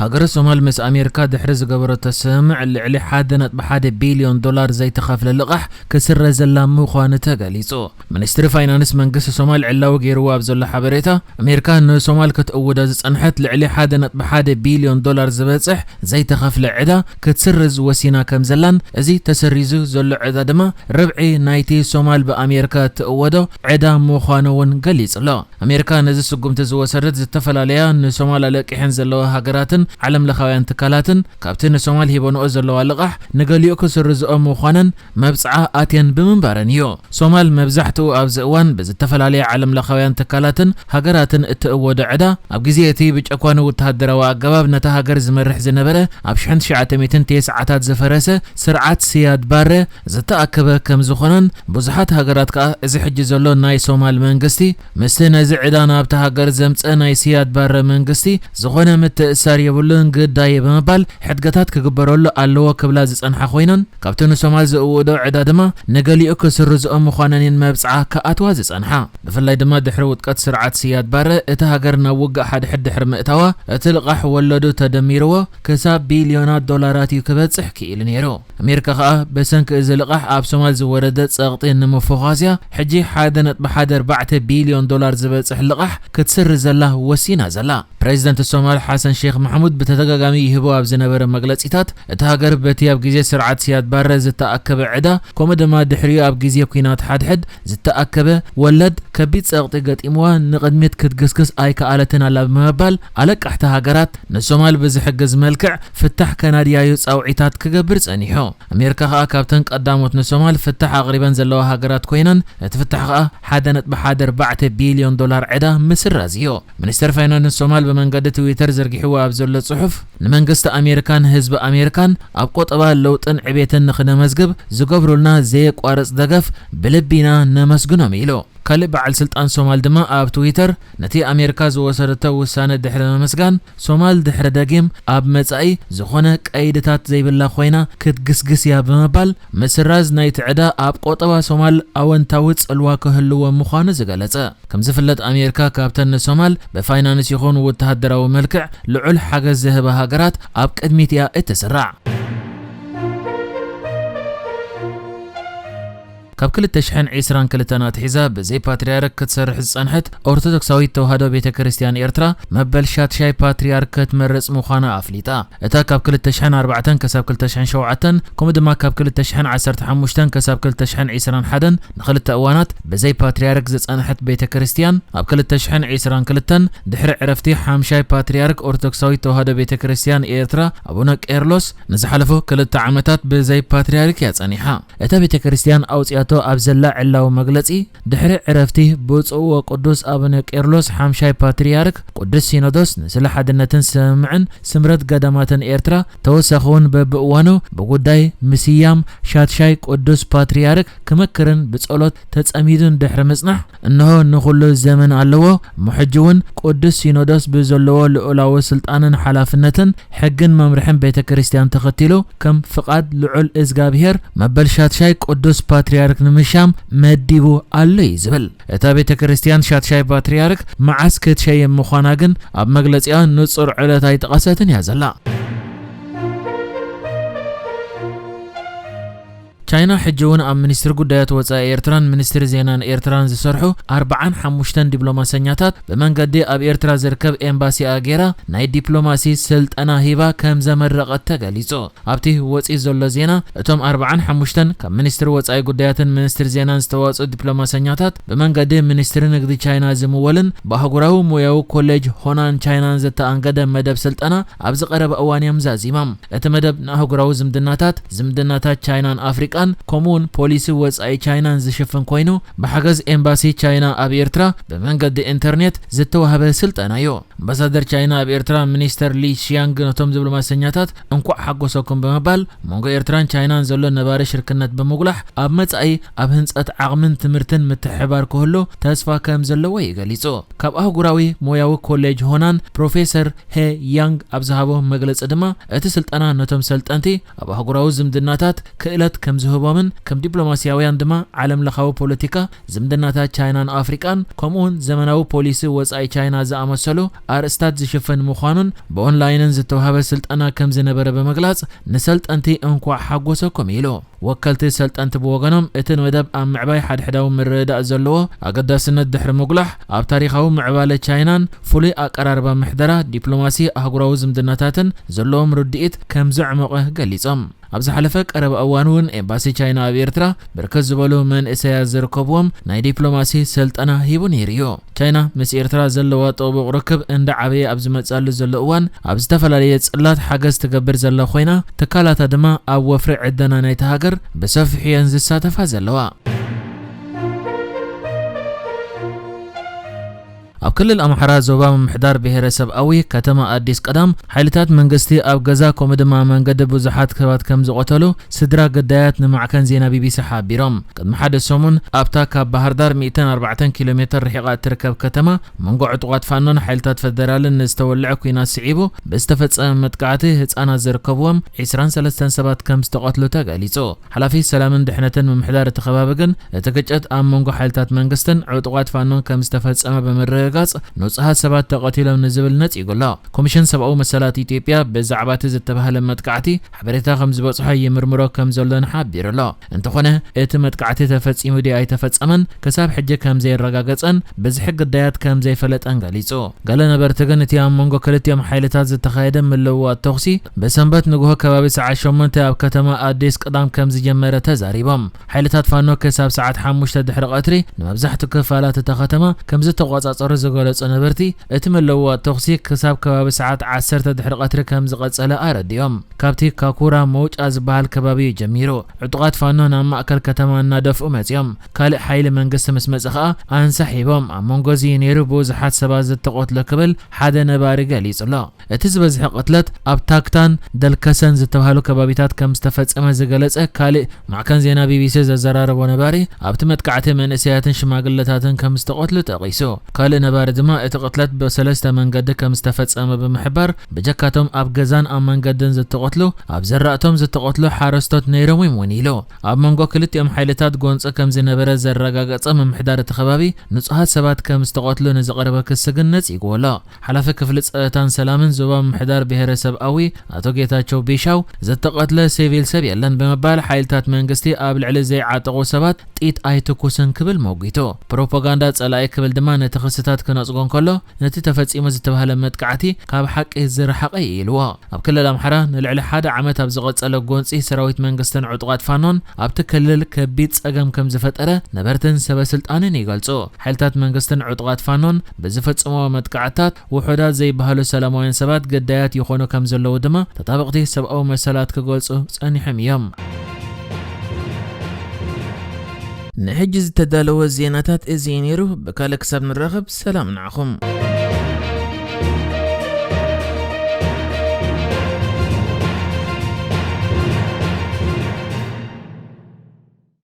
ሃገረ ሶማል ምስ ኣሜሪካ ድሕሪ ዝገበረቶ ስምምዕ፣ ልዕሊ ሓደ ነጥቢ ሓደ ቢልዮን ዶላር ዘይተኸፍለ ልቓሕ ክስረዘላ ምዃኑ ተገሊጹ። ሚኒስትሪ ፋይናንስ መንግስቲ ሶማል ዕላዊ ገይርዎ ኣብ ዘሎ ሓበሬታ፣ ኣሜሪካ ንሶማል ክትእውዶ ዝጸንሐት ልዕሊ ሓደ ነጥቢ ሓደ ቢልዮን ዶላር ዝበጽሕ ዘይተኸፍለ ዕዳ ክትስርዝ ወሲና ከም ዘላን፣ እዚ ተሰሪዙ ዘሎ ዕዳ ድማ ርብዒ ናይቲ ሶማል ብኣሜሪካ እትእወዶ ዕዳ ምዃኑ እውን ገሊጹ ኣሎ። ኣሜሪካ ነዚ ስጉምቲ ዝወሰደት፣ ዝተፈላለያ ንሶማል ኣለቂሐን ዘለዋ ሃገራትን ዓለም ለኻውያን ትካላትን፣ ካብቲ ንሶማል ሂበንኦ ዘለዋ ልቓሕ ንገሊኡ ክስርዝኦ ምዃነን መብጽዓ ኣትየን ብምንባረን እዩ። ሶማል መብዛሕትኡ ኣብዚ እዋን ብዝተፈላለየ ዓለም ለኻውያን ትካላትን ሃገራትን እትእወዶ ዕዳ፣ ኣብ ግዜ እቲ ብጨኳኒ ወተሃደራዊ ኣገባብ ነታ ሃገር ዝመርሕ ዝነበረ፣ ኣብ ሽሕን ትሽዓተ ሚእትን ተስዓታት ዝፈረሰ ስርዓት ስያድ ባረ ዝተኣከበ ከም ዝኾነን፣ ብዙሓት ሃገራት ከኣ እዚ ሕጂ ዘሎ ናይ ሶማል መንግስቲ ምስቲ ነዚ ዕዳ ናብታ ሃገር ዘምጸ ናይ ስያድ ባረ መንግስቲ ዝኾነ ምትእሳር የብሉን፣ ግዳይ ብምባል ሕድገታት ክግበረሉ ኣለዎ ክብላ ዝጸንሓ ኮይነን፣ ካብቲ ንሶማል ዝእውዶ ዕዳ ድማ ንገሊኡ ክስርዝኦ ምዃነን እየን መብጽዓ ክኣትዋ ዝጸንሓ። ብፍላይ ድማ ድሕሪ ውድቀት ስርዓት ስያድ ባረ፣ እታ ሃገር ናብ ውግእ ሓድሕድ ድሕሪ ምእታዋ፣ እቲ ልቓሕ ወለዱ ተደሚርዎ ክሳብ ቢልዮናት ዶላራት እዩ ክበጽሕ ክኢሉ ነይሩ። ኣሜሪካ ከኣ ብሰንኪ እዚ ልቓሕ ኣብ ሶማል ዝወረደ ጸቕጢ ንምፍዃስያ፣ ሕጂ ሓደ ነጥቢ ሓደ ኣርባዕተ ቢልዮን ዶላር ዝበጽሕ ልቓሕ ክትስርዘላ ወሲና ዘላ። ፕሬዚደንት ሶማል ሓሰን ሼክ ማሕሙድ ብተደጋጋሚ ይህቦ ኣብ ዝነበረ መግለጺታት፣ እታ ሃገር በቲ ኣብ ግዜ ስርዓት ስያድ ባረ ዝተኣከበ ዕዳ፣ ከምኡ ድማ ድሕሪኡ ኣብ ግዜ ኲናት ሓድሕድ ዝተኣከበ ወለድ ከቢድ ጸቕጢ ገጢምዋ ንቕድሚት ክትግስግስ ኣይከኣለትን ኣላ ብምባል፣ ኣለቃሕቲ ሃገራት ንሶማል ብዝሕግዝ መልክዕ ፍታሕ ከናድያዩ ጻውዒታት ክገብር ጸኒሑ። ኣሜሪካ ከኣ ካብተን ቀዳሞት ንሶማል ፍታሕ ኣቕሪበን ዘለዋ ሃገራት ኮይነን፣ እቲ ፍታሕ ከኣ ሓደ ነጥቢ ሓደ ኣርባዕተ ቢልዮን ዶላር ዕዳ ምስራዝ እዩ። ሚኒስተር ፋይናንስ ሶማል ብመንገዲ ትዊተር ዘርጊሕዎ ኣብ ዘሎ ጽሑፍ፣ ንመንግስቲ ኣሜሪካን ህዝቢ ኣሜሪካን ኣብ ቆጠባ ለውጥን ዕቤትን ንኽነመዝግብ ዝገብሩልና ዘየቋርጽ ደገፍ ብልቢ ኢና ነመስግኖም ኢሉ። ካልእ በዓል ስልጣን ሶማል ድማ ኣብ ትዊተር ነቲ ኣሜሪካ ዝወሰደቶ ውሳነ ድሕሪ ምምስጋን፣ ሶማል ድሕሪ ደጊም ኣብ መጻኢ ዝኾነ ቀይድታት ዘይብላ ኮይና ክትግስግስ እያ ብምባል፣ ምስራዝ ናይቲ ዕዳ ኣብ ቆጠባ ሶማል ኣወንታዊ ጽልዋ ክህልዎ ምዃኑ ዝገለጸ። ከም ዝፍለጥ፣ ኣሜሪካ ካብተን ንሶማል ብፋይናንስ ይኹን ወተሃደራዊ መልክዕ ልዑል ሓገዝ ዝህባ ሃገራት ኣብ ቅድሚት እያ እትስራዕ። ካብ ክልተ ሽሕን ዕስራን ክልተን ኣትሒዛ ብዘይ ፓትርያርክ ክትሰርሕ ዝጸንሐት ኦርቶዶክሳዊት ተዋህዶ ቤተ ክርስቲያን ኤርትራ፣ መበል ሻድሻይ ፓትርያርክ ክትመርጽ ምዃና ኣፍሊጣ። እታ ካብ ክልተ ሽሕን ኣርባዕተን ክሳብ ክልተ ሽሕን ሸውዓተን፣ ከምኡ ድማ ካብ ክልተ ሽሕን ዓሰርተ ሓሙሽተን ክሳብ ክልተ ሽሕን ዕስራን ሓደን ንኽልተ እዋናት ብዘይ ፓትርያርክ ዝጸንሐት ቤተ ክርስቲያን፣ ኣብ ክልተ ሽሕን ዕስራን ክልተን ድሕሪ ዕረፍቲ ሓምሻይ ፓትርያርክ ኦርቶዶክሳዊት ተዋህዶ ቤተ ክርስቲያን ኤርትራ ኣቡነ ቄርሎስ ንዝሓለፉ ክልተ ዓመታት ብዘይ ፓትርያርክ እያ ጸኒሓ። እታ ቤተ ክርስቲያን ኣውጽያቶ ኣብ ዘላ ዕላዊ መግለጺ፣ ድሕሪ ዕረፍቲ ብፁዕ ወቅዱስ ኣቡነ ቄርሎስ ሓምሻይ ፓትርያርክ፣ ቅዱስ ሲኖዶስ ንስለ ሓድነትን ስምምዕን ስምረት ገዳማትን ኤርትራ፣ ተወሳኺ እውን በብእዋኑ ብጉዳይ ምስያም ሻድሻይ ቅዱስ ፓትርያርክ ክመክርን ብጸሎት ተጸሚዱን ድሕሪ ምጽናሕ፣ እንሆ ንኹሉ ዘመን ኣለዎ። እሞ ሕጂ እውን ቅዱስ ሲኖዶስ ብዘለዎ ልዑላዊ ስልጣንን ሓላፍነትን ሕግን መምርሕን ቤተ ክርስቲያን ተኸቲሉ፣ ከም ፍቓድ ልዑል እዝጋብሄር መበል ሻድሻይ ቅዱስ ፓትርያርክ ንምሻም መዲቡ ኣሎ እዩ ዝብል። እታ ቤተ ክርስቲያን ሻድሻይ ፓትርያርክ መዓስ ክትሸይም ምዃና ግን ኣብ መግለጺኣ ንጹር ዕለት ኣይጠቐሰትን እያ ዘላ። ቻይና ሕጂ እውን ኣብ ሚኒስትሪ ጉዳያት ወጻኢ ኤርትራን ሚኒስትሪ ዜናን ኤርትራን ዝሰርሑ ኣርባዓን ሓሙሽተን ዲፕሎማሰኛታት ብመንገዲ ኣብ ኤርትራ ዝርከብ ኤምባሲኣ ገይራ ናይ ዲፕሎማሲ ስልጠና ሂባ ከም ዘመረቐት ተገሊጹ። ኣብቲ ወጺኡ ዘሎ ዜና፣ እቶም ኣርባዓን ሓሙሽተን ካብ ሚኒስትሪ ወጻኢ ጉዳያትን ሚኒስትሪ ዜናን ዝተዋጽኡ ዲፕሎማሰኛታት ብመንገዲ ሚኒስትሪ ንግዲ ቻይና ዝምወልን ብኣህጉራዊ ሞያዊ ኮሌጅ ሆናን ቻይናን ዝተኣንገደ መደብ ስልጠና ኣብዚ ቀረባ እዋን እዮም ዛዚሞም። እቲ መደብ ንኣህጉራዊ ዝምድናታት፣ ዝምድናታት ቻይናን ኣፍሪቃን፣ ከምኡውን ፖሊሲ ወጻኢ ቻይናን ዝሽፍን ኮይኑ፣ ብሓገዝ ኤምባሲ ቻይና ኣብ ኤርትራ ብመንገዲ ኢንተርኔት ዝተዋህበ ስልጠና እዩ። ኣምባሳደር ቻይና ኣብ ኤርትራ ሚኒስተር ሊ ሺያንግ ነቶም ዲፕሎማሰኛታት እንኳዕ ሓጎሰኩም ብምባል፣ መንጎ ኤርትራን ቻይናን ዘሎ ነባሪ ሽርክነት ብምጉላሕ፣ ኣብ መጻኢ ኣብ ህንጸት ዓቕምን ትምህርትን ምትሕብባር ክህሉ ተስፋ ከም ዘለዎ እዩ ገሊጹ። ካብ ኣህጉራዊ ሞያዊ ኮሌጅ ሆናን ፕሮፌሰር ሄ ያንግ ኣብ ዝሃቦ መግለጺ ድማ፣ እቲ ስልጠና ነቶም ሰልጠንቲ ኣብ ኣህጉራዊ ዝምድናታት ክእለት ከም ዝህቦምን ከም ዲፕሎማስያውያን ድማ ዓለም ለኻዊ ፖለቲካ፣ ዝምድናታት ቻይናን ኣፍሪቃን፣ ከምኡውን ዘመናዊ ፖሊሲ ወጻኢ ቻይና ዝኣመሰሉ ኣርእስታት ዝሽፍን ምዃኑን ብኦንላይንን ዝተዋህበ ስልጠና ከም ዝነበረ ብምግላጽ፣ ንሰልጠንቲ እንኳዕ ሓጎሰኩም ኢሉ። ወከልቲ ሰልጠንቲ ብወገኖም፣ እቲ መደብ ኣብ ምዕባይ ሓድሕዳዊ ምርድዳእ ዘለዎ ኣገዳስነት ድሕሪ ምጉላሕ፣ ኣብ ታሪኻዊ ምዕባለ ቻይናን ፍሉይ ኣቀራርባ ምሕደራ፣ ዲፕሎማሲ፣ ኣህጉራዊ ዝምድናታትን ዘለዎም ርድኢት ከም ዘዕመቐ ገሊጾም። ኣብ ዝሓለፈ ቀረባ እዋን እውን ኤምባሲ ቻይና ኣብ ኤርትራ ብርክት ዝበሉ መንእሰያት ዝርከብዎም ናይ ዲፕሎማሲ ስልጠና ሂቡ ነይሩ እዩ። ቻይና ምስ ኤርትራ ዘለዋ ጥቡቕ ርክብ እንዳዓበየ ኣብ ዝመጽኣሉ ዘሎ እዋን፣ ኣብ ዝተፈላለየ ጽላት ሓገዝ ትገብር ዘላ ኮይና፣ ትካላታ ድማ ኣብ ወፍሪ ዕደና ናይታ ሃገር ብሰፊሑ እየን ዝሳተፋ ዘለዋ። ኣብ ክልል ኣምሓራ ዞባ ምምሕዳር ብሄረሰብ ኣዊ ከተማ ኣዲስ ቅዳም፣ ሓይልታት መንግስቲ ኣብ ገዛ ከምኡ ድማ መንገዲ ብዙሓት ሰባት ከም ዝቐተሉ ስድራ ግዳያት ንማዕከን ዜና ቢቢሲ ሓቢሮም። ቅድሚ ሓደ ሰሙን ኣብታ ካብ ባህር ዳር ሚእትን ኣርባዕተን ኪሎ ሜትር ርሒቓ እትርከብ ከተማ መንጎ ዕጡቓት ፋኖን ሓይልታት ፈደራልን ንዝተወልዐ ኲናት ስዒቡ ብዝተፈጸመ መጥቃዕቲ ህጻናት ዝርከብዎም ዒስራን ሰለስተን ሰባት ከም ዝተቐትሉ ተገሊጹ። ሓላፊ ሰላምን ድሕነትን ምምሕዳር እቲ ከባቢ ግን፣ እቲ ግጭት ኣብ መንጎ ሓይልታት መንግስትን ዕጡቓት ፋኖን ከም ዝተፈጸመ ብምርግጋጽ፣ ንጹሃት ሰባት ተቐቲሎም ንዝብል ነጺጉ ኣሎ። ኮሚሽን ሰብኣዊ መሰላት ኢትዮጵያ ብዛዕባ እቲ ዝተባህለ መጥቃዕቲ ሓበሬታ ከም ዝበጽሖ ይምርምሮ ከም ዘሎን ሓቢሩ ኣሎ። እንተኾነ፣ እቲ መጥቃዕቲ ተፈጺሙ ድዩ ኣይተፈጸመን ክሳብ ሕጂ ከም ዘየረጋገጸን ብዝሒ ግዳያት ከም ዘይፈለጠን ገሊጹ። ገለ ነበርቲ ግን፣ እቲ ኣብ መንጎ ክልቲኦም ሓይልታት ዝተኻየደ ምልውዋጥ ተኹሲ ብሰንበት ንግሆ ከባቢ ሰዓት ሸሞንተ ኣብ ከተማ ኣዲስ ቅዳም ከም ዝጀመረ ተዛሪቦም። ሓይልታት ፋኖ ክሳብ ሰዓት ሓሙሽተ ድሕሪ ቀትሪ ንመብዛሕትኡ ክፋላት እታ ከተማ ከም ዝተቖጻጸሩ ዝገለጹ ነበርቲ፣ እቲ ምልውዋጥ ተኹሲ ክሳብ ከባቢ ሰዓት ዓሰርተ ድሕሪ ቀትሪ ከም ዝቐጸለ ኣረዲኦም። ካብቲ ካኩራ መውጫ ዝበሃል ከባቢ እዩ ጀሚሩ። ዕጡቓት ፋኖ ናብ ማእከል ከተማ እናደፍኡ መጺኦም። ካልእ ሓይሊ መንግስቲ ምስ መጸ ከኣ ኣንሳሕ ሂቦም። ኣብ መንጎ እዚ ነይሩ ብዙሓት ሰባት ዝተቐትሎ ክብል ሓደ ነባሪ ገሊጹ ኣሎ። እቲ ዝበዝሐ ቅትለት ኣብ ታክታን ደልከሰን ዝተባህሉ ከባቢታት ከም ዝተፈጸመ ዝገለጸ ካልእ ማዕከን ዜና ቢቢሲ ዘዘራረቦ ነባሪ፣ ኣብቲ መጥቃዕቲ መንእሰያትን ሽማግለታትን ከም ዝተቐትሉ ጠቒሱ። ካልእ ነባሪ ድማ እቲ ቅትለት ብሰለስተ መንገዲ ከም ዝተፈጸመ ብምሕባር፣ ብጀካቶም ኣብ ገዛን ኣብ መንገድን ዝተቐትሉ፣ ኣብ ዘራእቶም ዝተቐትሉ ሓረስቶት ነይሮም እዮም እውን ኢሉ። ኣብ መንጎ ክልቲኦም ሓይልታት ጎንጺ ከም ዝነበረ ዘረጋገጸ ምምሕዳር እቲ ከባቢ፣ ንጹሃት ሰባት ከም ዝተቐትሉ ንዝቐረበ ክሲ ግን ነጺግዎ ኣሎ። ሓላፊ ክፍሊ ጸጥታን ሰላምን ዞባ ምምሕዳር ብሄረሰብ ኣዊ ኣቶ ጌታቸው ቢሻው፣ "ዝተቐትለ ሲቪል ሰብ የለን" ብምባል፣ ሓይልታት መንግስቲ ኣብ ልዕሊ ዘይዓጠቑ ሰባት ጥይት ኣይትኩስን ክብል መጒቱ። ፕሮፓጋንዳ ጸላኢ ክብል ድማ ነቲ ክስታት ክነጽጎ እንከሎ፣ ነቲ ተፈጺሙ ዝተባህለ መጥቃዕቲ ካብ ሓቂ ዝረሓቐ እዩ ኢልዎ። ኣብ ክልል ኣምሓራ ንልዕሊ ሓደ ዓመት ኣብ ዝቐጸለ ጎንጺ ሰራዊት መንግስትን ዕጡቓት ፋኖን ኣብቲ ክልል ከቢድ ጸገም ከም ዝፈጠረ ነበርትን ሰበ ስልጣንን ይገልጹ። ሓይልታት መንግስትን ዕጡቓት ፋኖን ብዝፈጽምዎ መጥቃዕትታት ውሑዳት ዘይበሃሉ ሰላማውያን ሰባት ግዳያት ይኾኑ ከም ዘለዉ ድማ ተጣበቕቲ ሰብኣዊ መሰላት ክገልጹ ጸኒሖም እዮም። ንሕጂ ዝተዳለወ ዜናታት እዚ እዩ ነይሩ። ብካልእ ክሳብ ንራኸብ ሰላም ንዓኹም።